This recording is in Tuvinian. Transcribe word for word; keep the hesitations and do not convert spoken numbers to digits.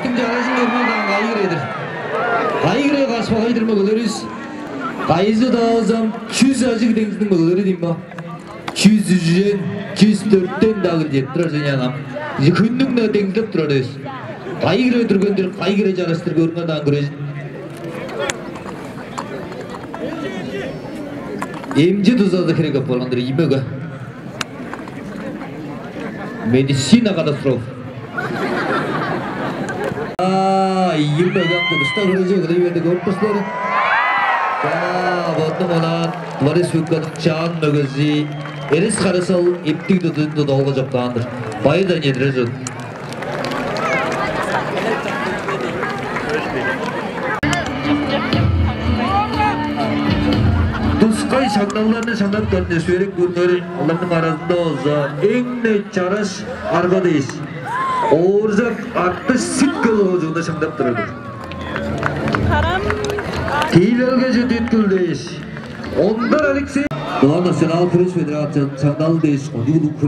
Ким чаражын көрүңер даан, кайы хире-дир? Кайы хире каш багай-дыр мөгелеривис? Кайызы-даа болза чүс ажыг деңзиниң мөгелери дийин бо. Чүс үжен, чүс дөрттен-даа кил чедип турар чүве ам. Хүннүң-даа деңзилеп турар эвес. Кайы хире дүрген-дир, кайы хире чараш-тыр, көрүңер даан, күрежин. Эмчи дузазы херек апарган-дыр ийи мөге. Медицина катастроф. А, ийи мөге ам тудушту хүрежип эгелей берди, көрүп тур силер. Жана бодунуң онаан Тыва Республиканың чаан мөгези Эрес Кара-Сал эптиг тудуун тудуп алган чоктаан-дыр. Байырдан чедирер чүве. Тускай шаңналдарны шаңнап турар несүвериң көрүңер, оларның аразында болза эң-не чараш арга дээш, Ооржак Артыш Сит-Хөл кожуунда шаңнап турар-дыр. Тиилелгеже дүткүл дээш, Ондар Алексей. Тыва национал күреш федерацияның шаңналы дээш кончуг улуг